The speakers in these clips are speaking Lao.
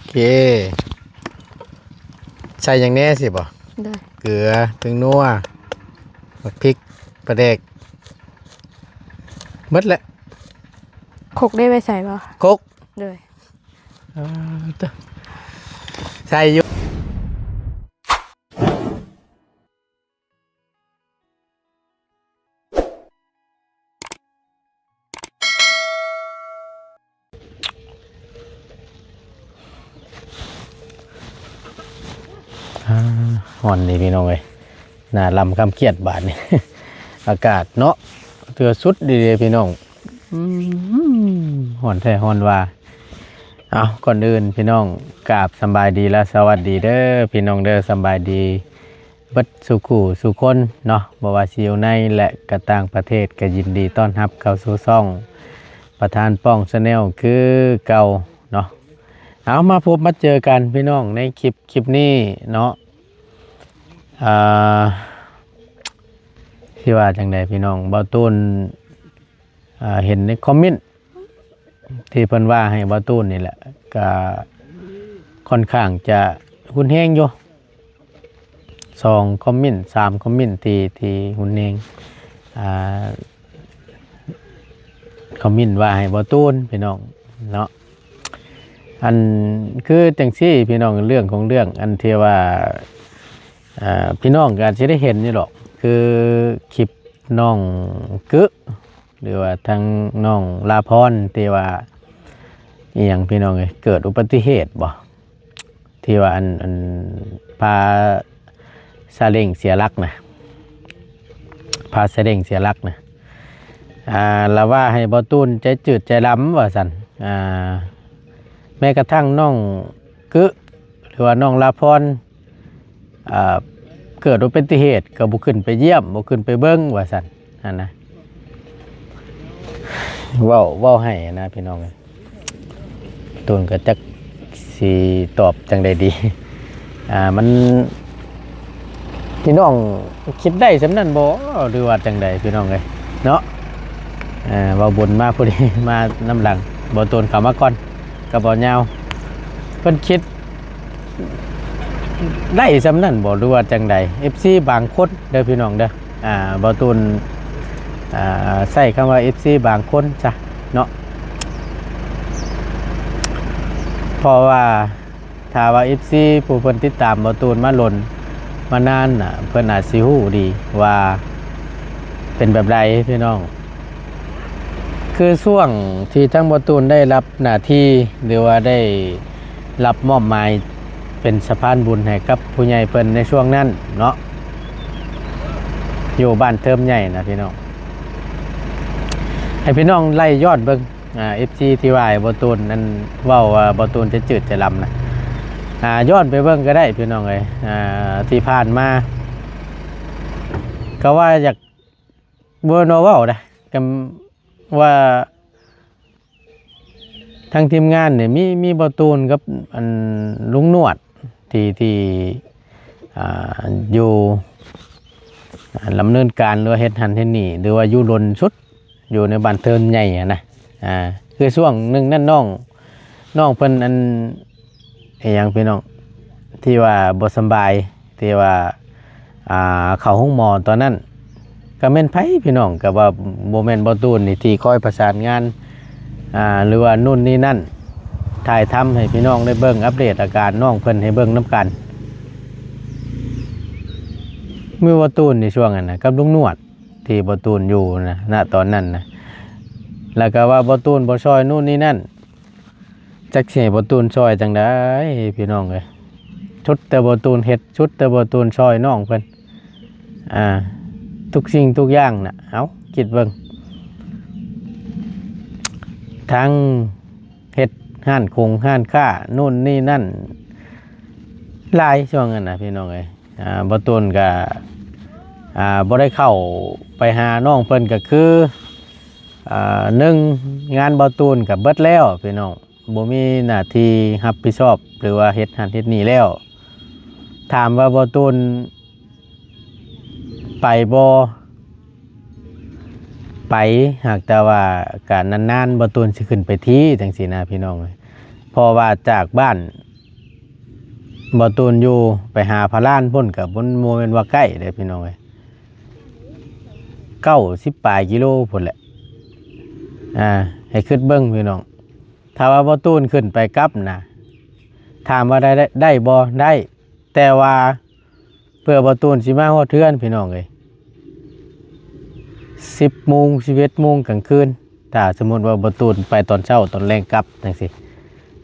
ເຄ ໃສ່ຫຍັງແດ່ຊິບໍ່? ໂດຍ ເກືອ ເພິງນົວ ໝາກພິກ ປາແດກ ໝົດແຫຼະ. ຄົກໄດ້ໄວ້ໃສ່ບໍ່? ຄົກ ໂດຍ ອ່າ ຕະ ໃສ່ຢູ່. ອ່າ ຮ້ອນນີ້ພີ່ນ້ອງເອີຍ ໜ້າລຳຄຳຂຽດບາດນີ້ ອາກາດເນາະ ເທື່ອສຸດດີເດພີ່ນ້ອງ ອືມ ຮ້ອນແທ້ຮ້ອນວ່າ. ເອົາ ກ່ອນອື່ນພີ່ນ້ອງ ກາບສຳບາຍດີ ແລະ ສະຫວັດດີເດີພີ່ນ້ອງເດີ ສຳບາຍດີ ເບິດສູ່ຄູ່ສູ່ຄົນເນາະ ບໍ່ວ່າຊິຢູ່ໃນ ແລະ ກະຕ່າງປະເທດ ກະຍິນດີຕ້ອນຮັບເຂົ້າສູ່ຊ່ອງປະທານປ້ອງ Channel ຄືເກົ່າເນາະ. ເອົາ ມາພົບມາເຈີກັນພີ່ນ້ອງໃນຄລິບ ຄລິບນີ້ເນາະ ອ່າ ຊິວ່າຈັ່ງໃດພີ່ນ້ອງ ເບົາຕູນ ອ່າ ເຫັນໃນຄອມເມັນ ທີ່ເພິ່ນວ່າໃຫ້ເບົາຕູນນີ້ແຫຼະ ກະຄ່ອນຂ້າງຈະຮຸນແຮງຢູ່ ສອງຄອມເມັນ ສາມຄອມເມັນ ທີ່ ທີ່ຮຸນແຮງ ອ່າ ຄອມເມັນວ່າໃຫ້ເບົາຕູນພີ່ນ້ອງເນາະ. ອັນ ຄືຈັ່ງຊີ້ພີ່ນ້ອງ ເລື່ອງຂອງເລື່ອງ ອັນທີ່ວ່າ ອ່າ ພີ່ນ້ອງກໍອາດຊິໄດ້ເຫັນຢູ່ດອກ ຄືຄລິບນ້ອງກຶ ຫຼືວ່າທາງນ້ອງລາພອນ ທີ່ວ່າ ອີ່ຫຍັງພີ່ນ້ອງເອີຍ ເກີດອຸບັດຕິເຫດບໍ່ ທີ່ວ່າອັນ ອັນ ພາຊາເລັງເສຍຫຼັກນະ ພາຊາເລັງເສຍຫຼັກນະ ອ່າ ລະວ່າໃຫ້ເບົາຕູນໃຈຈືດໃຈດຳວ່າຊັ້ນ ອ່າ ແມ້ກະທັ້ງນ້ອງກຶ ຫຼືວ່ານ້ອງລາພອນ ອ່າ ເກີດອຸບັດຕິເຫດກໍບໍ່ຂຶ້ນໄປຢ້ຽມ ບໍ່ຂຶ້ນໄປເບິ່ງວ່າຊັ້ນຫັ້ນນະ ເວົ້າ ເວົ້າໃຫ້ນະພີ່ນ້ອງເອີຍ ຕູນກໍຈັກຊິຕອບຈັ່ງໃດດີ ອ່າ ມັນ ພີ່ນ້ອງຄິດໄດ້ສ່ຳນັ້ນບໍ່ ຫຼືວ່າຈັ່ງໃດພີ່ນ້ອງເອີຍເນາະ. ເອີ ເວົ້າບຸນມາພໍດີ ມານຳຫຼັງ ເບົາຕູນເຂົ້າມາກ່ອນ ກັບເບົາຍາວ ເພິ່ນຄິດໄດ້ສ່ຳນັ້ນບໍ່ ຫຼືວ່າຈັ່ງໃດ ເອັຟຊີບາງຄົນເດີພີ່ນ້ອງເດີ ອ່າ ເບົາຕູນ ອ່າ ໃຊ້ຄຳວ່າເອັຟຊີບາງຄົນຊະເນາະ ເພາະວ່າ ຖ້າວ່າເອັຟຊີຜູ້ເພິ່ນຕິດຕາມເບົາຕູນມາດົນມານານນະ ເພິ່ນອາດຊິຮູ້ດີວ່າເປັນແບບໃດພີ່ນ້ອງ. ຄືຊ່ວງທີ່ທາງເບົາຕູນໄດ້ຮັບໜ້າທີ່ ຫຼືວ່າໄດ້ຮັບມອບໝາຍເປັນສະພານບຸນໃຫ້ກັບຜູ້ໃຫຍ່ເພິ່ນໃນຊ່ວງນັ້ນເນາະ ຢູ່ບ້ານເທີມໃຫຍ່ນະພີ່ນ້ອງ ໃຫ້ພີ່ນ້ອງໄລ່ຍ້ອນເບິ່ງ ອ່າ ເອັຟຊີ ທີ່ວ່າໃຫ້ເບົາຕູນນັ້ນເວົ້າວ່າເບົາຕູນຈະຈືດຈະດຳນະ ອ່າ ຍ້ອນໄປເບິ່ງກໍໄດ້ພີ່ນ້ອງເອີຍ ອ່າ ທີ່ຜ່ານມາ ກໍວ່າຢາກ ບໍ່ແມ່ນວ່າເວົ້ານະ ກໍວ່າທາງທີມງານນີ້ມີ ມີເບົາຕູນກັບອັນລຸງນວດ ທີ່ ທີ່ ອ່າ ຢູ່ ດຳເນີນການ ຫຼືວ່າເຮັດຫັ້ນເຮັດນີ້ ຫຼືວ່າຢູ່ດົນສຸດ ຢູ່ໃນບ້ານເທີນໃຫຍ່ຫັ້ນນະ ອ່າ ຄືຊ່ວງໜຶ່ງນັ້ນນ້ອງ ນ້ອງເພິ່ນອັນ ອີ່ຫຍັງພີ່ນ້ອງ ທີ່ວ່າບໍ່ສຳບາຍ ທີ່ວ່າ ອ່າ ເຂົ້າໂຮງໝໍຕອນນັ້ນ ກໍແມ່ນໃຜພີ່ນ້ອງ ກໍວ່າບໍ່ແມ່ນເບົາຕູນນີ້ທີ່ຄອຍປະສານງານ ອ່າ ຫຼືວ່າໂນ່ນນີ້ນັ້ນ ຖ່າຍທຳໃຫ້ພີ່ນ້ອງໄດ້ເບິ່ງ ອັບເດດອາການນ້ອງເພິ່ນໃຫ້ເບິ່ງນຳກັນ ມີເບົາຕູນໃນຊ່ວງນັ້ນນະ ກັບລຸງນວດ ທີ່ເບົາຕູນຢູ່ນະ ນະຕອນນັ້ນນະ ແລ້ວກໍວ່າເບົາຕູນບໍ່ຊ່ອຍໂນ່ນນີ້ນັ້ນ ຈັກຊິໃຫ້ເບົາຕູນຊ່ອຍຈັ່ງໃດພີ່ນ້ອງເອີຍ ສຸດແຕ່ເບົາຕູນເຮັດ ສຸດແຕ່ເບົາຕູນຊ່ອຍນ້ອງເພິ່ນ ອ່າ ທຸກສິ່ງທຸກຢ່າງນະ ເອົາ ຄິດເບິ່ງ ທັງເຮັດຮ້ານຄົງຮ້ານຄ້າໂນ່ນນີ້ນັ້ນ ຫຼາຍຊ່ວງນັ້ນນະພີ່ນ້ອງເອີຍ ອ່າ ເບົາຕູນກະ ອ່າ ບໍ່ໄດ້ເຂົ້າໄປຫານ້ອງເພິ່ນ ກະຄື ອ່າ ໜຶ່ງ ງານເບົາຕູນກະເບິດແລ້ວພີ່ນ້ອງ ບໍ່ມີໜ້າທີ່ຮັບຜິດຊອບ ຫຼືວ່າເຮັດຫັ້ນເຮັດນີ້ແລ້ວ ຖາມວ່າເບົາຕູນໄປບໍ່? ໄປ ຫາກແຕ່ວ່າກະນານໆ ເບົາຕູນຊິຂຶ້ນໄປທີ ຈັ່ງຊີ້ນະພີ່ນ້ອງ ເພາະວ່າຈາກບ້ານ ບໍ່ຕູນຢູ່ໄປຫາພະລານພຸ້ນກໍບໍ່ ບໍ່ແມ່ນວ່າໃກ້ເດ້ພີ່ນ້ອງເອີຍ ເກົ້າສິບປາຍກິໂລພຸ້ນແຫຼະ ອ່າ ໃຫ້ຄິດເບິ່ງພີ່ນ້ອງ ຖ້າວ່າບໍ່ຕູນຂຶ້ນໄປກັບນະ ຖາມວ່າໄດ້ ໄດ້ ໄດ້ບໍ່? ໄດ້ ແຕ່ວ່າເພື່ອບໍ່ຕູນຊິມາຮອດເຮືອນພີ່ນ້ອງເອີຍ ສິບໂມງ ສິບເອັດໂມງກາງຄືນ ຖ້າສົມມຸດວ່າບໍ່ຕູນໄປຕອນເຊົ້າຕອນແລງກັບຈັ່ງຊີ້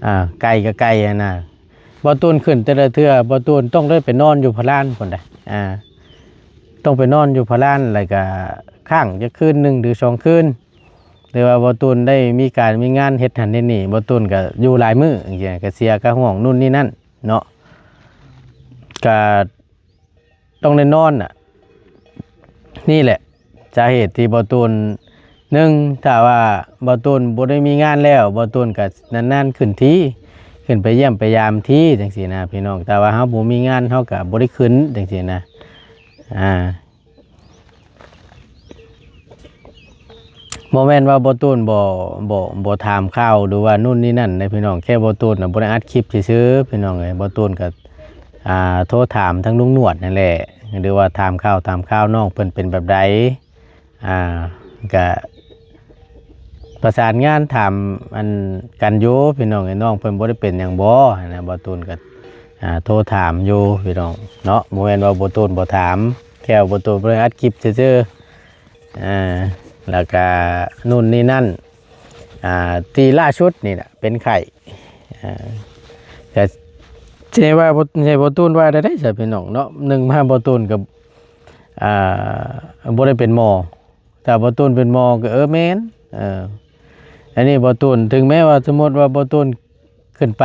ອ່າ ໄກກໍໄກຫັ້ນນະ ບໍ່ຕູນຂຶ້ນແຕ່ລະເທື່ອ ບໍ່ຕູນຕ້ອງໄດ້ໄປນອນຢູ່ພະລານພຸ້ນໃດ໋ ອ່າ ຕ້ອງໄປນອນຢູ່ພະລານ ແລ້ວກໍຄ້າງຈັກຄືນໜຶ່ງ ຫຼື ສອງຄືນ ຫຼືວ່າບໍ່ຕູນໄດ້ມີການມີງານເຮັດຫັ້ນເຮັດນີ້ ບໍ່ຕູນກໍຢູ່ຫຼາຍມື້ ຈັ່ງຊີ້ ກໍເສຍຄ່າຫ້ອງ ໂນ່ນນີ້ນັ້ນເນາະ ກໍຕ້ອງໄດ້ນອນນະ ນີ້ແຫຼະສາເຫດທີ່ບໍ່ຕູນ ໜຶ່ງ ຖ້າວ່າບໍ່ຕູນບໍ່ໄດ້ມີງານແລ້ວ ບໍ່ຕູນກໍນານໆຂຶ້ນທີ ຂຶ້ນໄປຢ້ຽມໄປຢາມທີຈັ່ງຊີ້ນະພີ່ນ້ອງ ຖ້າວ່າເຮົາບໍ່ມີງານ ເຮົາກໍບໍ່ໄດ້ຂຶ້ນຈັ່ງຊີ້ນະ ອ່າ ບໍ່ແມ່ນວ່າບໍ່ຕູນບໍ່ ບໍ່ ບໍ່ຖາມຂ່າວ ຫຼືວ່າໂນ່ນນີ້ນັ້ນເດ້ພີ່ນ້ອງ ແຄ່ບໍ່ຕູນນະບໍ່ໄດ້ອັດຄລິບຊື່ໆ ພີ່ນ້ອງເອີຍ ບໍ່ຕູນກໍ ອ່າ ໂທຖາມທາງລຸງໜວດນັ້ນແຫຼະ ຫຼືວ່າຖາມຂ່າວຖາມຄາວນ້ອງເພິ່ນເປັນແບບໃດ ອ່າ ກະປະສານງານຖາມອັນກັນຢູ່ພີ່ນ້ອງເອີຍ ນ້ອງເພິ່ນບໍ່ໄດ້ເປັນຫຍັງບໍ່ຫັ້ນນະ ບໍ່ຕູນກໍ ອ່າ ໂທຖາມຢູ່ພີ່ນ້ອງເນາະ ບໍ່ແມ່ນວ່າບໍ່ຕູນບໍ່ຖາມ ແຄ່ບໍ່ຕູນບໍ່ໄດ້ອັດຄລິບຊື່ໆ ອ່າ ແລ້ວກະໂນ່ນນີ້ນັ້ນ ອ່າ ທີ່ລ່າສຸດນີ້ນະເປັນໄຂ້ ອ່າ ກະຊິໃຫ້ວ່າ ຊິໃຫ້ບໍ່ຕູນວ່າໄດ້ໃດຊະພີ່ນ້ອງເນາະ ໜຶ່ງມາບໍ່ຕູນກໍ ອ່າ ບໍ່ໄດ້ເປັນໝໍ ຖ້າບໍ່ຕູນເປັນໝໍກໍ ເອີ ແມ່ນ ເອີ ອັນນີ້ບໍ່ຕູນ ເຖິງແມ້ວ່າສົມມຸດວ່າບໍ່ຕູນຂຶ້ນໄປ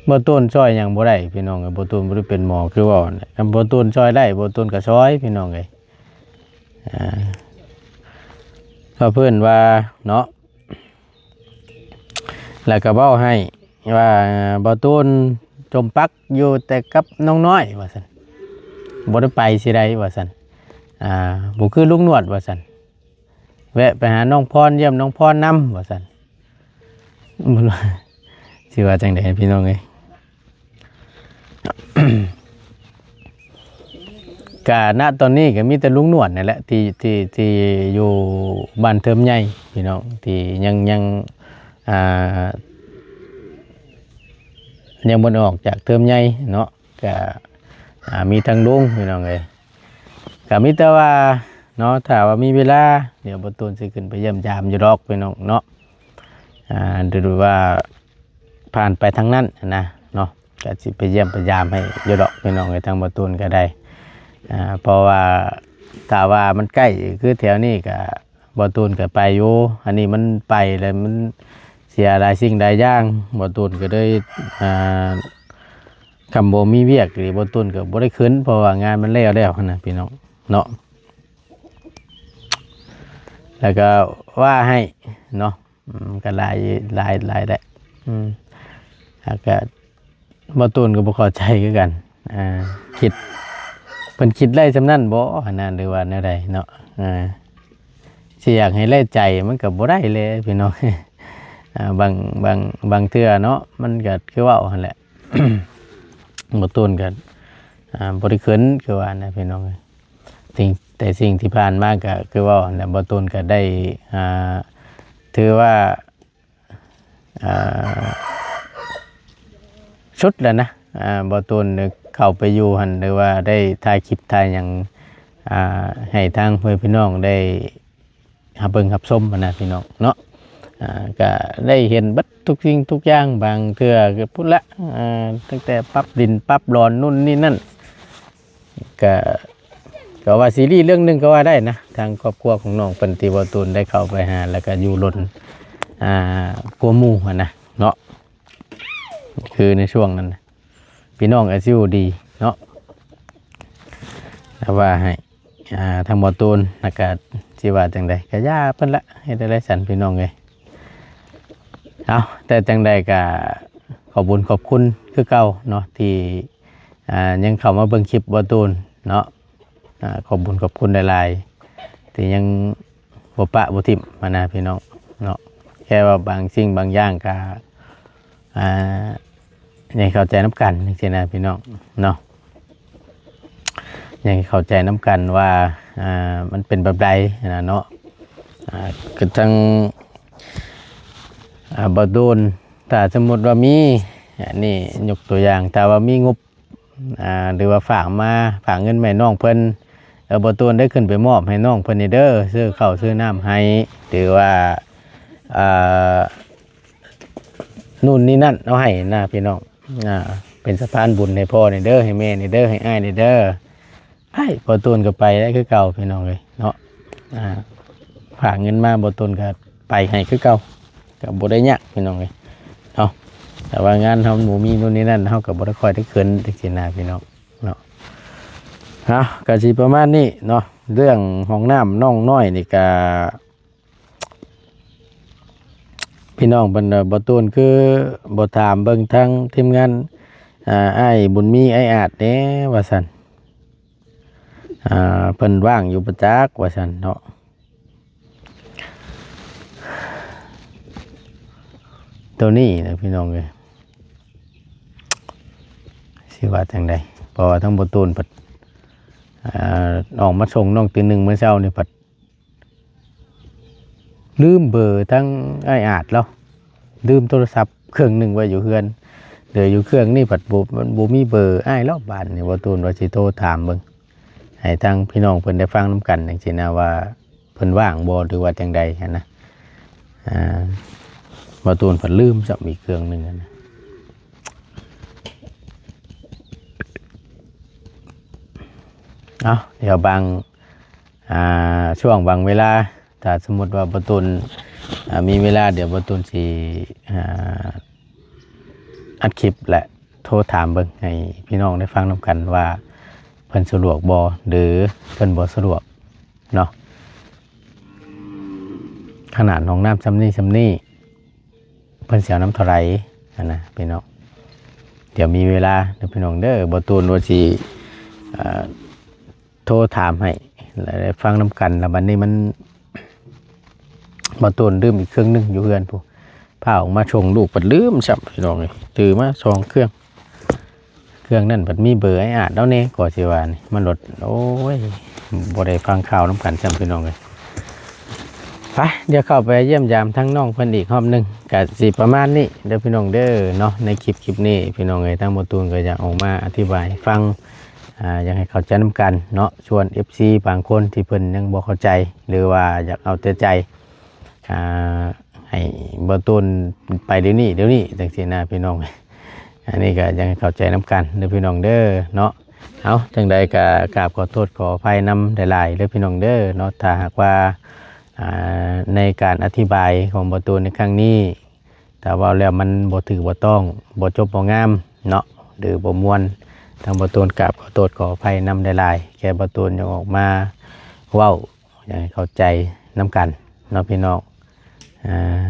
ບໍ່ຕູນຊ່ອຍຫຍັງບໍ່ໄດ້ພີ່ນ້ອງເອີຍ ບໍ່ຕູນບໍ່ໄດ້ເປັນໝໍຄືເວົ້າຫັ້ນແຫຼະ ຄັນບໍ່ຕູນຊ່ອຍໄດ້ ບໍ່ຕູນກໍຊ່ອຍພີ່ນ້ອງເອີຍ ອ່າ ກໍເພິ່ນວ່າເນາະ ແລ້ວກໍເວົ້າໃຫ້ວ່າ ບໍ່ຕູນຈົມປັກຢູ່ແຕ່ກັບນ້ອງນ້ອຍວ່າຊັ້ນ ບໍ່ໄດ້ໄປຊິໃດວ່າຊັ້ນ ອ່າ ບໍ່ຄືລຸງໜວດວ່າຊັ້ນ ແວະໄປຫານ້ອງພອນ ຢ້ຽມນ້ອງພອນນຳວ່າຊັ້ນ ບໍ່ຮູ້ຊິວ່າຈັ່ງໃດພີ່ນ້ອງເອີຍ ກະນະຕອນນີ້ກໍມີແຕ່ລຸງໜວດນີ້ແຫຼະ ທີ່ ທີ່ ທີ່ຢູ່ບ້ານເທີມໃຫຍ່ພີ່ນ້ອງ ທີ່ຍັງ ຍັງ ອ່າ ຍັງບໍ່ໄດ້ອອກຈາກເທີມໃຫຍ່ເນາະ ກະ ອ່າ ມີທາງລຸງພີ່ນ້ອງເອີຍ ກະມີແຕ່ວ່າເນາະ ຖ້າວ່າມີເວລາ ດຽວບໍ່ຕູນຊິຂຶ້ນໄປຢ້ຽມຢາມຢູ່ດອກພີ່ນ້ອງເນາະ ອ່າ ຫຼືວ່າຜ່ານໄປທາງນັ້ນນະເນາະ ກະຊິໄປຢ້ຽມໄປຢາມໃຫ້ຢູ່ດອກພີ່ນ້ອງເອີຍ ທາງບໍ່ຕູນກໍໄດ້ ອ່າ ເພາະວ່າຖ້າວ່າມັນໃກ້ຄືແຖວນີ້ກະ ບໍ່ຕູນກໍໄປຢູ່ ອັນນີ້ມັນໄປແລ້ວມັນເສຍຫຼາຍສິ່ງຫຼາຍຢ່າງ ບໍ່ຕູນກໍເລີຍ ອ່າ ຄັນບໍ່ມີວຽກນີ້ ບໍ່ຕູນກໍບໍ່ໄດ້ຂຶ້ນ ເພາະວ່າງານມັນແລ້ວແລ້ວຫັ້ນນະພີ່ນ້ອງເນາະ ແລ້ວກໍວ່າໃຫ້ເນາະ ອືມ ກໍຫຼາຍ ຫຼາຍ ຫຼາຍແຫຼະ ອືມ ແລ້ວກໍບໍ່ຕູນກໍບໍ່ເຂົ້າໃຈຄືກັນ ອ່າ ຄິດ ເພິ່ນຄິດໄດ້ສ່ຳນັ້ນບໍ່ຫັ້ນນະ ຫຼືວ່າແນວໃດເນາະ ອ່າ ຊິຢາກໃຫ້ໄດ້ໃຈມັນກໍບໍ່ໄດ້ແຫຼະພີ່ນ້ອງ ອ່າ ບາງ ບາງ ບາງເທື່ອເນາະ ມັນກໍຄືເວົ້າຫັ້ນແຫຼະ ບໍ່ຕູນກໍ ອ່າ ບໍ່ໄດ້ຂຶ້ນຄືວ່ານະພີ່ນ້ອງ ສິ່ງ ແຕ່ສິ່ງທີ່ຜ່ານມາກໍຄືເວົ້າຫັ້ນແຫຼະ ບໍ່ຕູນກໍໄດ້ ອ່າ ຖືວ່າ ອ່າ ສຸດແລ້ວນະ ອ່າ ບໍ່ຕູນໄດ້ເຂົ້າໄປຢູ່ຫັ້ນ ຫຼືວ່າໄດ້ຖ່າຍຄລິບຖ່າຍຫຍັງ ອ່າ ໃຫ້ທາງພໍ່ແມ່ພີ່ນ້ອງໄດ້ຮັບເບິ່ງຮັບຊົມຫັ້ນນະພີ່ນ້ອງເນາະ ອ່າ ກະໄດ້ເຫັນເບິດທຸກສິ່ງທຸກຢ່າງ ບາງເທື່ອກໍພຸ້ນລະ ອ່າ ຕັ້ງແຕ່ປັບດິນປັບດອນ ໂນ່ນນີ້ນັ້ນ ກະ ກໍວ່າຊີຣີເລື່ອງໜຶ່ງກໍວ່າໄດ້ນະ ທາງຄອບຄົວຂອງນ້ອງເພິ່ນທີ່ບໍ່ຕູນໄດ້ເຂົ້າໄປຫາ ແລ້ວກໍຢູ່ລົນ ອ່າ ກວ່າໝູ່ຫັ້ນນະເນາະ ຄືໃນຊ່ວງນັ້ນນະ ພີ່ນ້ອງກໍຊິຮູ້ດີເນາະ ແຕ່ວ່າໃຫ້ ອ່າ ທາງບໍ່ຕູນ ແລ້ວກໍຊິວ່າຈັ່ງໃດ ກໍຢ່າເພິ່ນລະ ເຮັດໄດ້ຊັ້ນພີ່ນ້ອງເອີຍ ເອົາ ແຕ່ຈັ່ງໃດກໍຂອບບຸນຂອບຄຸນຄືເກົ່າເນາະ ທີ່ ອ່າ ຍັງເຂົ້າມາເບິ່ງຄລິບບໍ່ຕູນເນາະ ອ່າ ຂອບບຸນຂອບຄຸນຫຼາຍໆ ທີ່ຍັງບໍ່ປະບໍ່ຖິ້ມຫັ້ນນະພີ່ນ້ອງເນາະ ແຄ່ວ່າບາງສິ່ງບາງຢ່າງກໍ ອ່າ ໃຫ້ເຂົ້າໃຈນຳກັນຈັ່ງຊີ້ນະພີ່ນ້ອງເນາະ ໃຫ້ເຂົ້າໃຈນຳກັນວ່າ ອ່າ ມັນເປັນແບບໃດນະເນາະ ອ່າ ຄືທາງ ອ່າ ບໍ່ໂດນ ຖ້າສົມມຸດວ່າມີ ອັນນີ້ຍົກຕົວຢ່າງ ຖ້າວ່າມີງົບ ອ່າ ຫຼືວ່າຝາກມາ ຝາກເງິນມາໃຫ້ນ້ອງເພິ່ນ ເອີ ບໍ່ຕູນໄດ້ຂຶ້ນໄປມອບໃຫ້ນ້ອງເພິ່ນນີ້ເດີ ຊື້ເຂົ້າຊື້ນ້ຳໃຫ້ ຫຼືວ່າ ອ່າ ນູ່ນນີ້ນັ້ນເອົາໃຫ້ນະພີ່ນ້ອງ ອ່າ ເປັນສະພານບຸນໃຫ້ພໍ່ນີ້ເດີ ໃຫ້ແມ່ນີ້ເດີ ໃຫ້ອ້າຍນີ້ເດີ. ອ້າຍ ບໍ່ຕູນກໍໄປໄດ້ຄືເກົ່າພີ່ນ້ອງເອີຍເນາະ ອ່າ ຝາກເງິນມາ ບໍ່ຕູນກໍໄປໃຫ້ຄືເກົ່າ ກໍບໍ່ໄດ້ຍາກພີ່ນ້ອງເອີຍເນາະ ແຕ່ວ່າງານເຮົາບໍ່ມີໂນ່ນນີ້ນັ້ນ ເຮົາກໍບໍ່ໄດ້ຄ່ອຍໄດ້ເຂີນຈັ່ງຊີ້ນະພີ່ນ້ອງເນາະ. ເອົາ ກໍຊິປະມານນີ້ເນາະ ເລື່ອງຫ້ອງນ້ຳນ້ອງນ້ອຍນີ້ກໍ ພີ່ນ້ອງເພິ່ນວ່າ ບໍ່ຕູນຄືບໍ່ຖາມເບິ່ງທາງທີມງານ ອ່າ ອ້າຍບຸນມີ ອ້າຍອາດແດ່ວ່າຊັ້ນ ອ່າ ເພິ່ນວ່າງຢູ່ບໍ່ຈັກວ່າຊັ້ນເນາະ. ໂຕນີ້ນະພີ່ນ້ອງເອີຍ ຊິວ່າຈັ່ງໃດ ເພາະວ່າທາງບໍ່ຕູນເພິ່ນ ອ່າ ອອກມາສົ່ງນ້ອງຕີໜຶ່ງມື້ເຊົ້ານີ້ພັດ ລືມເບີທາງອ້າຍອາດລາວ ລືມໂທລະສັບເຄື່ອງໜຶ່ງໄວ້ຢູ່ເຮືອນ ເຫຼືອຢູ່ເຄື່ອງນີ້ພັດບໍ່ ມັນບໍ່ມີເບີອ້າຍລາວ. ບາດນີ້ບໍ່ຕູນວ່າຊິໂທຖາມເບິ່ງ ໃຫ້ທາງພີ່ນ້ອງເພິ່ນໄດ້ຟັງນຳກັນຈັ່ງຊີ້ນະ ວ່າເພິ່ນວ່າງບໍ່ ຫຼືວ່າຈັ່ງໃດຫັ້ນນະ. ອ່າ ບໍ່ຕູນພັດລືມຊ້ຳອີກເຄື່ອງໜຶ່ງຫັ້ນນະ. ເອົາ ດຽວບາງ ອ່າ ຊ່ວງບາງເວລາ ຖ້າສົມມຸດວ່າບໍ່ຕູນ ອ່າ ມີເວລາ ດຽວບໍ່ຕູນຊິ ອ່າ ອັດຄລິບ ແລະ ໂທຖາມເບິ່ງໃຫ້ພີ່ນ້ອງໄດ້ຟັງນຳກັນວ່າ ເພິ່ນສະດວກບໍ່ ຫຼື ເພິ່ນບໍ່ສະດວກເນາະ. ຂະໜາດຫ້ອງນ້ຳຊ່ຳນີ້ ຊ່ຳນີ້ ເພິ່ນຊິເອົານຳເທົ່າໃດຫັ້ນນະພີ່ນ້ອງ. ດຽວມີເວລາເດີພີ່ນ້ອງເດີ ບໍ່ຕູນວ່າຊິ ອ່າ ໂທຖາມໃຫ້ ແລະ ໄດ້ຟັງນຳກັນ. ແລ້ວບັດນີ້ມັນ ບໍ່ຕູນລືມອີກເຄື່ອງໜຶ່ງຢູ່ເຮືອນພຸ້ນ ພາອອກມາສົ່ງລູກ ບັດລືມຊ້ຳພີ່ນ້ອງເອີຍ. ຖືມາສອງເຄື່ອງ ເຄື່ອງນັ້ນບັດມີເບີອ້າຍອາດລາວແດ່ ກໍຊິວ່ານີ້ ມັນລົດ ໂອ້ຍ ບໍ່ໄດ້ຟັງຂ່າວນຳກັນຊ້ຳພີ່ນ້ອງເອີຍ. ໄປ ດຽວເຂົ້າໄປຢ້ຽມຢາມທາງນ້ອງເພິ່ນອີກຮອບໜຶ່ງ ກະຊິປະມານນີ້ເດີພີ່ນ້ອງເດີເນາະ. ໃນຄລິບ ຄລິບນີ້ພີ່ນ້ອງເອີຍ ທາງບໍ່ຕູນກໍຢາກອອກມາອະທິບາຍໃຫ້ຟັງ ອ່າ ຢາກໃຫ້ເຂົ້າໃຈນຳກັນເນາະ ສ່ວນເອັຟຊີບາງຄົນທີ່ເພິ່ນຍັງບໍ່ເຂົ້າໃຈ ຫຼືວ່າຢາກເອົາແຕ່ໃຈ ອ່າ ໃຫ້ບໍ່ຕູນໄປດຽວນີ້ ດຽວນີ້ຈັ່ງຊີ້ນະພີ່ນ້ອງ. ອັນນີ້ກໍຢາກໃຫ້ເຂົ້າໃຈນຳກັນເດີພີ່ນ້ອງເດີເນາະ. ເອົາ ຈັ່ງໃດກໍກາບຂໍໂທດຂໍອະໄພນຳຫຼາຍໆເດີພີ່ນ້ອງເດີເນາະ ຖ້າຫາກວ່າ ອ່າ ໃນການອະທິບາຍຂອງບໍ່ຕູນໃນຄັ້ງນີ້ ຖ້າເວົ້າແລ້ວມັນບໍ່ຖືກບໍ່ຕ້ອງ ບໍ່ຈົບບໍ່ງາມເນາະ ຫຼືບໍ່ມ່ວນ ທາງບໍ່ຕູນກາບຂໍໂທດຂໍອະໄພນຳຫຼາຍໆ. ແຄ່ບໍ່ຕູນຢາກອອກມາເວົ້າ ຢາກໃຫ້ເຂົ້າໃຈນຳກັນເນາະພີ່ນ້ອງ ອ່າ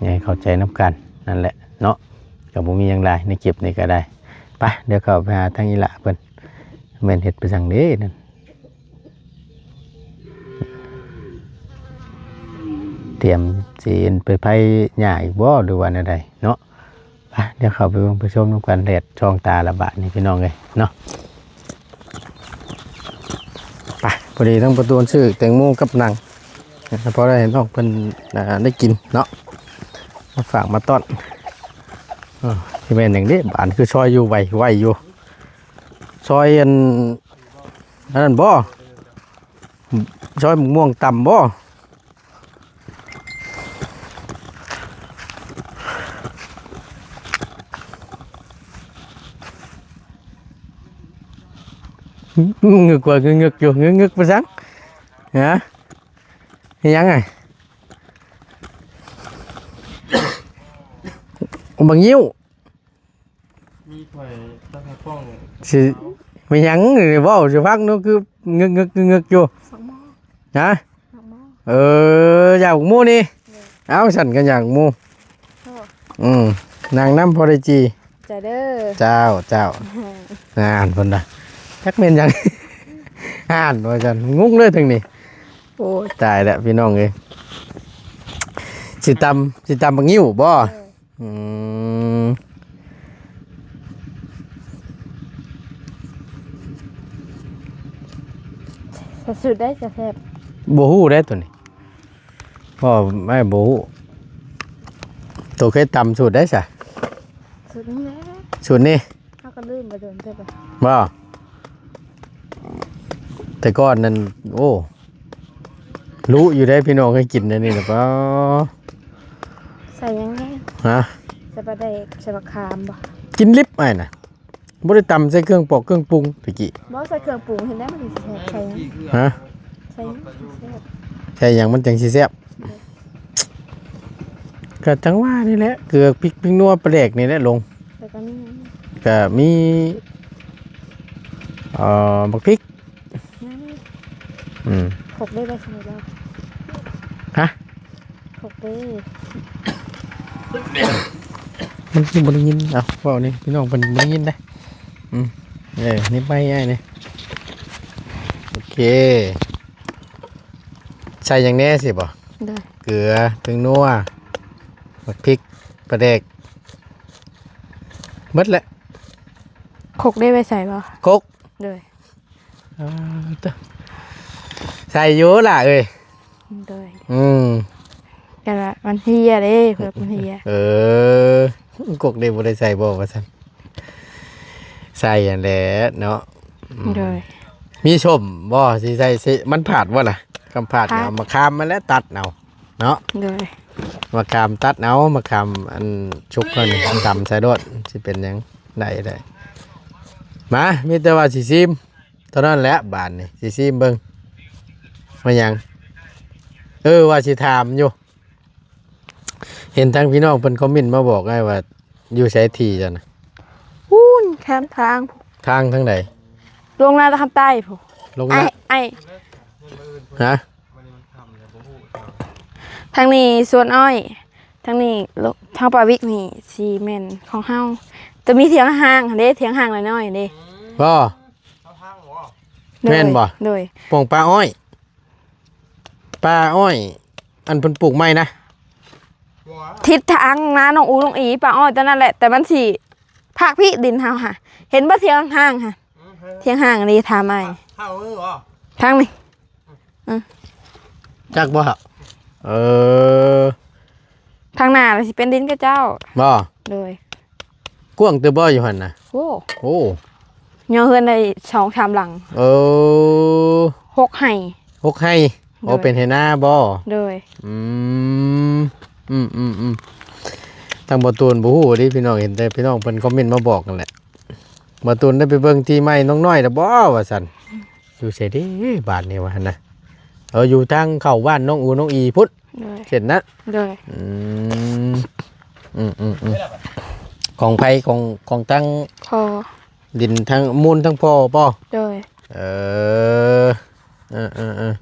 ຢາກໃຫ້ເຂົ້າໃຈນຳກັນນັ້ນແຫຼະເນາະ. ກໍບໍ່ມີຫຍັງຫຼາຍໃນຄລິບນີ້ກໍໄດ້. ໄປ ດຽວເຂົ້າໄປຫາທາງອີ່ຫຼ້າເພິ່ນ ແມ່ນເຮັດໄປສັງເດນັ້ນ ຕຽມຊິໄປໄຖຫຍ້າອີກບໍ່ ຫຼືວ່າແນວໃດເນາະ. ໄປ ດຽວເຂົ້າໄປເບິ່ງໄປຊົມນຳກັນ ແດດສ່ອງຕາລະບາດນີ້ພີ່ນ້ອງເອີຍເນາະ. ໄປ ພໍດີທັງປະຕູນຊື້ແຕງໂມກັບໜັງ ພໍໄດ້ໃຫ້ນ້ອງເພິ່ນ ອ່າ ໄດ້ກິນເນາະ ມາຝາກມາຕ້ອນ. ເອີ ຊິແມ່ນຫຍັງເດ ບາດຄືຊອຍຢູ່ໄວ ໄວຢູ່ ຊອຍອັນ ອັນນັ້ນບໍ່ ຊອຍໝາກມ່ວງຕຳບໍ່? ງຶກວ່າງຶກໆຢູ່ ງຶກໆໄປສັງ ຮະ ເຮັດຫຍັງ ອະ ບັກງິ້ວ. ມີຂ້ອຍຕັກໃຫ້ປ້ອງ ຊິ ແມ່ນຫຍັງ ເວົ້າສູ່ຟັງດູ ຄືງຶກໆໆຢູ່ ໝາກໝໍ້ ຮະ ໝາກໝໍ້ ເອີ ຢາກໝາກໝໍ້ນີ້ ໂດຍ ເອົ້າ ຊັ້ນກໍຢາກໝາກໝໍ້ ໂອ້ ອືມ ນັ່ງນຳພໍໄດ້ຈີ່ ເຈົ້າເດີ ເຈົ້າ ເຈົ້າ ຫັ້ນເພິ່ນນະ ຈັກແມ່ນຫຍັງ ຫັ້ນວ່າຊັ້ນ ງົງເລີຍທາງນີ້ ໂອ້ຍ ຕາຍແລ້ວພີ່ນ້ອງເອີຍ ຊິຕຳ ຊິຕຳບັກງິ້ວບໍ່? ໂດຍ ອືມ ແຕ່ສູດໃດຈະແຊບ? ບໍ່ຮູ້ເດ້ໂຕນີ້ ເພາະວ່າອ້າຍບໍ່ຮູ້. ໂຕເຄີຍຕຳສູດໃດຊະ? ສູດນີ້ແຫຼະ. ສູດນີ້? ເຮົາກໍລືມໄປດົນເຕີບແລ້ວ. ບໍ່? ແຕ່ກ່ອນນັ້ນ ໂອ້ ຮູ້ຢູ່ເດ້ພີ່ນ້ອງ ເຄີຍກິນອັນນີ້ນະ. ປ້າ ໃສ່ຫຍັງແດ່? ຮະ? ໃສ່ປາແດກ ໃສ່ບັກຂາມບໍ່? ກິນດິບອ້າຍນະ. ບໍ່ໄດ້ຕຳໃສ່ເຄື່ອງປອກເຄື່ອງປຸງຕະກີ້. ບໍ່ໃສ່ເຄື່ອງປຸງ ເຫັນໄດ້ມັນຊິແຊບ. ໃສ່ຫຍັງ? ຮະ? ໃສ່ຫຍັງຊິແຊບ? ໃສ່ຫຍັງມັນຈັ່ງຊິແຊບ? ກໍຈັ່ງວ່ານີ້ແຫຼະ ເກືອ ພິກ ພິກນົວ ປາແດກນີ້ແຫຼະລົງ. ແລ້ວກໍມີຫຍັງ? ກໍມີ ເອີ ບັກພິກ. ຍັງ. ອືມ. ຄົກໄດ້ບໍ່? ໃສ່ແລ້ວ. ຮະ? ຄົກເດ້. ມັນຄືບໍ່ໄດ້ຍິນ. ເອົາ ເວົ້ານີ້ ພີ່ນ້ອງເພິ່ນບໍ່ໄດ້ຍິນເດ້. ອືມ. ເອີ ນີ້ໄປອ້າຍນີ້. ໂອເຄ. ໃສ່ຫຍັງແດ່ຊິບໍ່? ໂດຍ. ເກືອ ເຄື່ອງນົວ ບັກພິກ ປາແດກ ໝົດແຫຼະ. ຄົກໄດ້ໄວ້ໃສ່ບໍ່? ຄົກ. ໂດຍ. ອ່າ ຕະ ໃສ່ຢູ່ຫຼ້າເອີຍ. ໂດຍ. ອືມ. ແຕ່ວ່າມັນເຮຍເດ້ ເຜືອກມັນເຮຍ. ເອີ ກົກນີ້ບໍ່ໄດ້ໃສ່ບໍ່ວ່າຊັ້ນ? ໃສ່ຫັ້ນແຫຼະເນາະ. ອືມ. ໂດຍ. ມີສົ້ມບໍ່? ຊິໃສ່ ຊິ ມັນພາດບໍ່ລະ? ຄັນພາດ ພາດ ກໍເອົາມະຂາມມາແລ້ວຕັດເອົາເນາະ. ໂດຍ. ມະຂາມຕັດເອົາ ມະຂາມອັນສຸກຫັ້ນ ຕຳໃສ່ໂລດ ຊິເປັນຫຍັງ ໄດ້ ໄດ້. ມາ ມີແຕ່ວ່າຊິຊີມ ເທົ່ານັ້ນແຫຼະ ບາດນີ້ຊິຊີມເບິ່ງ. ວ່າຫຍັງ? ເອີ ວ່າຊິຖາມຢູ່ ເຫັນທາງພີ່ນ້ອງເພິ່ນຄອມເມັນມາບອກອ້າຍວ່າ ຢູ່ໃສທີ່ເຈົ້ານະ? ພຸ້ນ ແຄມທາງ. ທາງທາງໃດ? ລົງນາຄຳໃຕ້ພຸ້ນ. ລົງນາ ອ້າຍ ອ້າຍ. ຮະ? ທາງນີ້ສວນອ້ອຍ ທາງນີ້ເຮົາປ່າວິກນີ້ຊິແມ່ນຂອງເຮົາ. ຈະມີຖຽງຮ່າງຫັ້ນເດ້ ຖຽງຮ່າງນ້ອຍໆເດ້. ບໍ່? ໂດຍ. ແມ່ນບໍ່? ໂດຍ. ປ່ອງປ່າອ້ອຍ ປ່າອ້ອຍ ອັນເພິ່ນປູກໃໝ່ນະ ທິດທາງນານ້ອງອູນ້ອງອີ ປ່າອ້ອຍຕົວນັ້ນແຫຼະ ແຕ່ມັນຊິພາກພີ້ດິນເຮົາຫະ. ເຫັນບໍ່ຖຽງຮ່າງຫະ? ອືມ. ຖຽງຮ່າງນີ້ຖາມອ້າຍ. ທາງນີ້. ອືມ. ຈັກບໍ່? ເອີ ທາງໜ້າລະຊິເປັນດິນຂະເຈົ້າ. ບໍ່? ໂດຍ. ກວ້າງເຕີບບໍ່ຢູ່ຫັ້ນນະ? ໂອ້ ໂອ້ ຍໍເຮືອນໄດ້ສອງສາມຫຼັງ. ເອີ ຫົກໄຮ່. ຫົກໄຮ່. ໂດຍ. ໂອ້ ເປັນໄຮ່ນາບໍ່? ໂດຍ. ອືມ ອືມໆໆ ທາງບໍ່ຕູນບໍ່ຮູ້ເດ້ພີ່ນ້ອງ ເຫັນແຕ່ພີ່ນ້ອງເພິ່ນຄອມເມັນມາບອກຫັ້ນແຫຼະ. ບໍ່ຕູນໄດ້ໄປເບິ່ງທີ່ໃໝ່ນ້ອງນ້ອຍແລ້ວບໍ່ວ່າຊັ້ນ? ຢູ່ໃສເດ້ບາດນີ້ວ່າຫັ້ນນະ? ເອີ ຢູ່ທາງເຂົ້າບ້ານນ້ອງອູນ້ອງອີພຸ້ນ. ໂດຍ. ເສັ້ນນັ້ນ. ໂດຍ. ອືມ ອືມໆໆ ຂອງໃຜ? ຂອງ ຂອງທາງ ພໍ່. ດິນທາງມູນທາງພໍ່ບໍ່? ໂດຍ. ເອີ ເອີໆ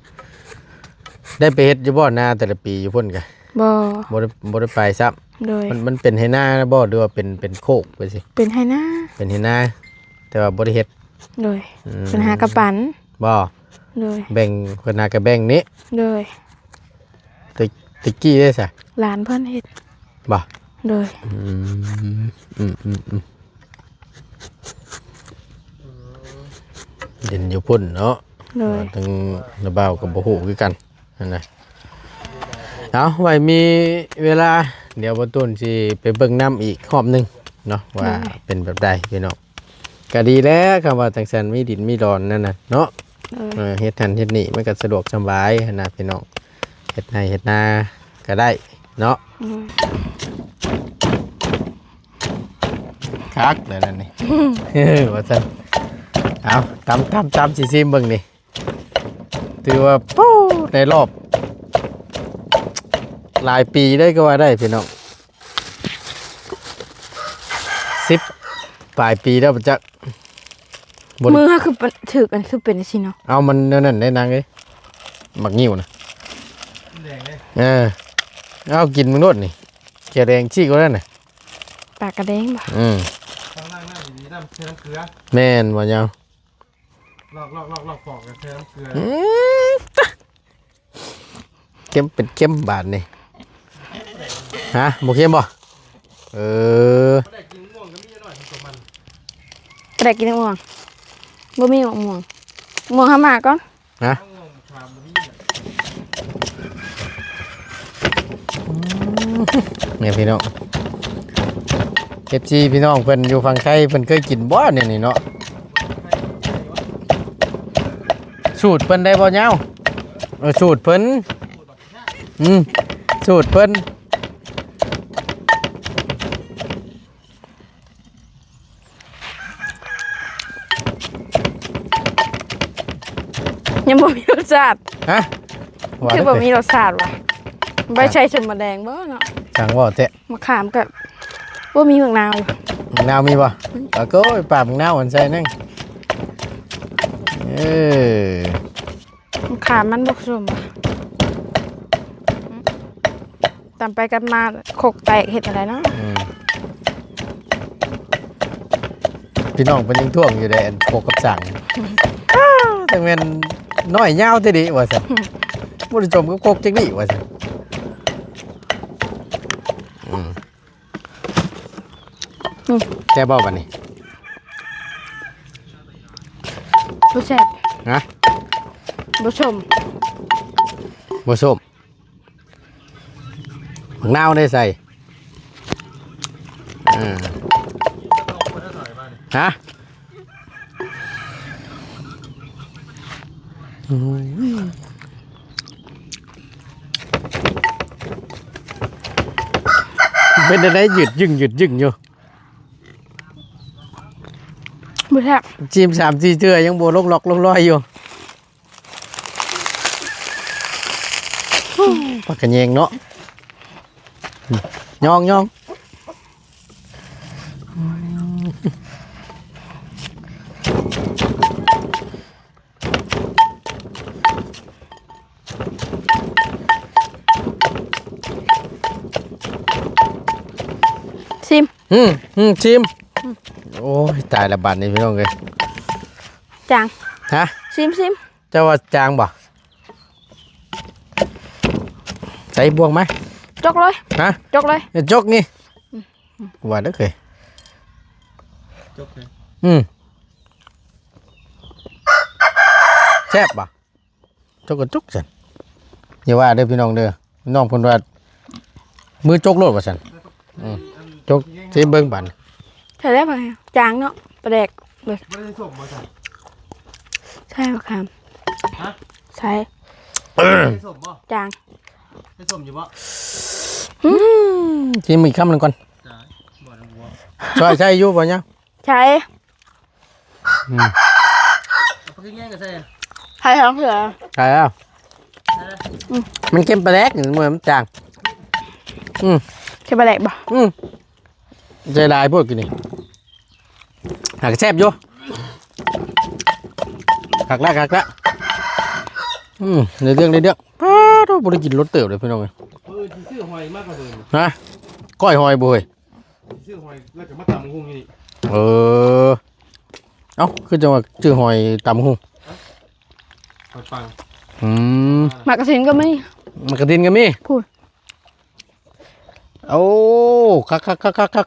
ໆ ໄດ້ໄປເຮັດຢູ່ບໍ່ນາແຕ່ລະປີຢູ່ພຸ້ນກະ? ບໍ່ ບໍ່ໄດ້ ບໍ່ໄດ້ໄປຊ້ຳ. ໂດຍ. ມັນ ມັນເປັນໄຮ່ນາບໍ່ ຫຼືວ່າເປັນ ເປັນໂຄກໄປຊີ້? ເປັນໄຮ່ນາ. ເປັນໄຮ່ນາ ແຕ່ວ່າບໍ່ໄດ້ເຮັດ. ໂດຍ. ອືມ ເພິ່ນຫາກະປັນ. ບໍ່? ໂດຍ. ແບ່ງ ເພິ່ນຫາກະແບ່ງນີ້. ໂດຍ. ແຕ່ ແຕ່ກີ້ເດ້ຊະ ຫຼານເພິ່ນເຮັດ. ບໍ່? ໂດຍ. ອືມ ອືມໆໆ ດິນຢູ່ພຸ້ນເນາະ. ໂດຍ. ເອີ ທາງນ້າບ່າວກໍບໍ່ຮູ້ຄືກັນຫັ້ນນະ. ເອົາ ໄວ້ມີເວລາ ດຽວບໍ່ຕູນຊິໄປເບິ່ງນຳອີກຮອບໜຶ່ງເນາະ ວ່າ ໂດຍ ເປັນແບບໃດພີ່ນ້ອງ. ກະດີແລ້ວ ຄຳວ່າຈັ່ງຊັ້ນ ມີດິນມີດອນນັ້ນນະເນາະ. ໂດຍ. ເອີ ເຮັດຫັ້ນເຮັດນີ້ ມັນກໍສະດວກສະບາຍຫັ້ນນະພີ່ນ້ອງ ເຮັດໄຮ່ເຮັດນາກໍໄດ້ເນາະ. ໂດຍ. ຄັກແລ້ວນັ້ນນີ້ ວ່າຊັ້ນ. ເອົາ ຕຳ ຕຳ ຕຳ ຊິຊີມເບິ່ງນີ້ ຖືວ່າ ໂອ້ ໃນລອບຫຼາຍປີເລີຍກໍວ່າໄດ້ພີ່ນ້ອງ ສິບປາຍປີແລ້ວບໍ່ຈັກ. ບໍ່ໄດ້ ມືເຮົາຄື ຖືກ ອັນຄືເປັນຈັ່ງຊີ້ເນາະ. ເອົາ ມັນແນວນັ້ນໄດ໋ນາງເອີຍ ໝາກງິ້ວນະ ແດງເດ້. ເອີ ເອົາ ກິນເບິ່ງໂລດນີ້ ແກແດງຊີ້ກວ່ານັ້ນນະ. ປາກກະແດງບໍ່? ອືມ ແມ່ນບໍ່ຍາວ? ລອກໆໆ ປອກກະແຊມເກືອ. ອືມ ເຄັມເປັນເຄັມບາດນີ້. ຮະ ບໍ່ເຄັມບໍ່? ເອີ ບໍ່ໄດ້ກິນມ່ວງກໍມີໜ້ອຍ ມັນຕົວມັນ ບໍ່ໄດ້ກິນມ່ວງ ບໍ່ມີໝາກມ່ວງ ມ່ວງຫາມາກ່ອນ. ຮະ ນີ້ພີ່ນ້ອງ ເອັຟຊີ ພີ່ນ້ອງເພິ່ນຢູ່ຝັ່ງໄທ ເພິ່ນເຄີຍກິນບໍ່ແນວນີ້ເນາະ? ສູດເພິ່ນໄດ້ບໍ່ຍາວ? ເອີ ສູດເພິ່ນ ອືມ ສູດເພິ່ນ. ຍັງບໍ່ມີລົດຊາດ. ຮະ? ຄືບໍ່ມີລົດຊາດຫວາ? ບໍ່ໄດ້ໃສ່ສົມໝາກແດງບໍ່ເນາະ? ຊ່າງເວົ້າແທ້. ໝາກຂາມກໍບໍ່ມີ. ໝາກນາວຢູ່. ໝາກນາວມີບໍ່? ອືມ ໂອ້ຍ ປາໝາກນາວອັນໃສ່ໜຶ່ງ. ເອີ ໝາກຂາມມັນບໍ່ສົມ. ຕຳໄປຕຳມາຄົກແຕກເຮັດຈັ່ງໃດເນາະ? ອືມ ພີ່ນ້ອງເພິ່ນຍັງທ້ວງຢູ່ເດ້ ອັນຄົກກັບຊ່າງ ຈັ່ງແມ່ນນ້ອຍຍາວແທ້ເດວ່າຊັ້ນ. ບໍ່ໄດ້ສົມກັບຄົກຈັກນີ້ວ່າຊັ້ນ. ອືມ ອືມ ແຊບບໍ່ບັດນີ້? ບໍ່ແຊບ. ຮະ? ບໍ່ສົ້ມ. ບໍ່ສົ້ມ. ໝາກນາວໄດ້ໃສ່. ເອີ ຮະ? ເປັນແນວໃດ? ຍືດຍຶງ ຍືດຍຶງຢູ່. ບໍ່ແຊບ. ຊີມສາມສີ່ເທື່ອຍັງບໍ່ລົງລັອກລົງລອຍຢູ່. ປາກກະແຍງເນາະ. ຍອງໆ. ຊີມ. ອືມ ອືມ ຊີມ. ອືມ ໂອ້ຍ ຕາຍລະບາດນີ້ພີ່ນ້ອງເອີຍ. ຈາງ. ຮະ? ຊີມ ຊີມ. ເຈົ້າວ່າຈາງບໍ່? ໃສ່ບ່ວງມາ. ຈົກເລີຍ. ຮະ? ຈົກເລີຍ. ເອີ ຈົກນີ້. ອືມ ວ່າເດີເຄີຍ. ຈົກເລີຍ. ອືມ ແຊບບໍ່? ຈົກກໍຈົກຊັ້ນ. ຢ່າວ່າເດີພີ່ນ້ອງເດີ. ນ້ອງເພິ່ນວ່າມືຈົກໂລດວ່າຊັ້ນ. ອືມ ຈົກຊິເບິ່ງບາດນີ້. ໃສ່ແລ້ວ ຈາງເນາະ ປາແດກເບິ່ງ. ບໍ່ໄດ້ໃສ່ສົ້ມບໍ່ຊັ້ນ? ໃສ່ບັກຂາມ. ຮະ? ໃສ່ ໃສ່ສົ້ມບໍ່? ຈາງ. ໃສ່ສົ້ມຢູ່ບໍ່? ອືມ ຊິມອີກຄຳໜຶ່ງກ່ອນ. ຈ້າ ບໍ່ໄດ້ບໍ່ ຊ່ອຍໃສ່ຢູ່ບໍ່ຍາ? ໃສ່. ອືມ ເອົາປາກິນແຍງກໍໃສ່. ໃສ່ທັງເທື່ອ. ໃສ່ແລ້ວ. ອືມ ມັນເຄັມປາແດກ ມັນຈາງ. ອືມ ເຄັມປາແດກບໍ່? ອືມ ໃສ່ຫຼາຍໂພດກິນນີ້. ຫາກະແຊບຢູ່. ຄັກລະ ຄັກລະ. ອືມ ໃນເລື່ອງ ໃນເລື່ອງ. ປ້າໂທ້ ບໍ່ໄດ້ກິນດົນເຕີບເລີຍພີ່ນ້ອງເອີຍ. ເອີ ຊິຊື້ຫອຍມາກະເບີນ. ຮະ? ກ້ອຍຫອຍບໍ່ເຮີ້ຍ? ຊື້ຫອຍແລ້ວກໍມາຕຳຫຸ່ງຢູ່ນີ້. ເອີ ເອົ້າ ຄືຈັ່ງວ່າຊື້ຫອຍຕຳຫຸ່ງ? ຫອຍປັງ. ອືມ ໝາກກະທິນກໍມີ. ໝາກກະທິນກໍມີ. ພຸ້ນ. ໂອ້ ຄັກໆ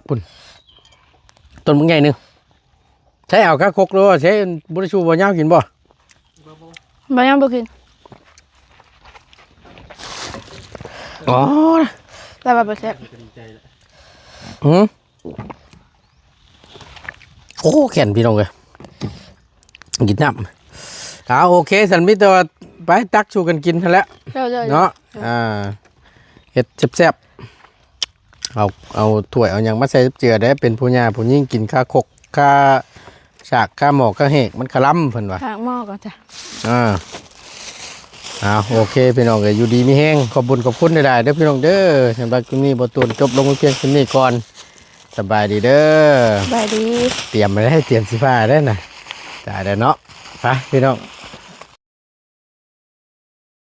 ໆໆ ພຸ້ນ ຕົ້ນບັກໃຫຍ່ໜຶ່ງ. ໃຊ້ເອົາຄາຄົກໂລດ ໃຊ້ ບໍ່ໄດ້ສູ່ບໍ່ຍາວກິນບໍ່? ບໍ່ຍາວບໍ່ກິນ. ອໍ ແລ້ວວ່າບໍ່ແຊບ. ອືມ ໂອ້ ແຂນພີ່ນ້ອງເອີຍ ກິນນ້ຳ. ເອົາ ໂອເຄ ຊັ້ນມີແຕ່ວ່າໄປຕັກສູ່ກັນກິນຫັ້ນແຫຼະ. ເຈົ້າໆ ເນາະ. ອ່າ ເຮັດແຊບໆ ເອົາ ເອົາຖ້ວຍເອົາຫຍັງມາໃສ່ເຈືອໄດ້. ເປັນຜູ້ຍ່າຜູ້ຍິງກິນຄາຄົກ ຄາສາກ ຄາໝໍ້ ຄາແຫກ ມັນຄາລຳ ເພິ່ນວ່າ. ຄາໝໍ້ກໍຈ້ະ. ອ່າ ເອົາ ໂອເຄ ພີ່ນ້ອງເອີຍ ຢູ່ດີມີແຮງ. ຂອບບຸນຂອບຄຸນຫຼາຍໆເດີພີ່ນ້ອງເດີ. ສຳລັບຄລິບນີ້ ບໍ່ຕູນຈົບລົງໄວ້ພຽງສ່ຳນີ້ກ່ອນ. ສະບາຍດີເດີ. ສະບາຍດີ. ຕຽມໄວ້ ຕຽມຊິພາເດີນະ. ຕາຍແລ້ວເນາະ. ໄປພີ່ນ້ອງ.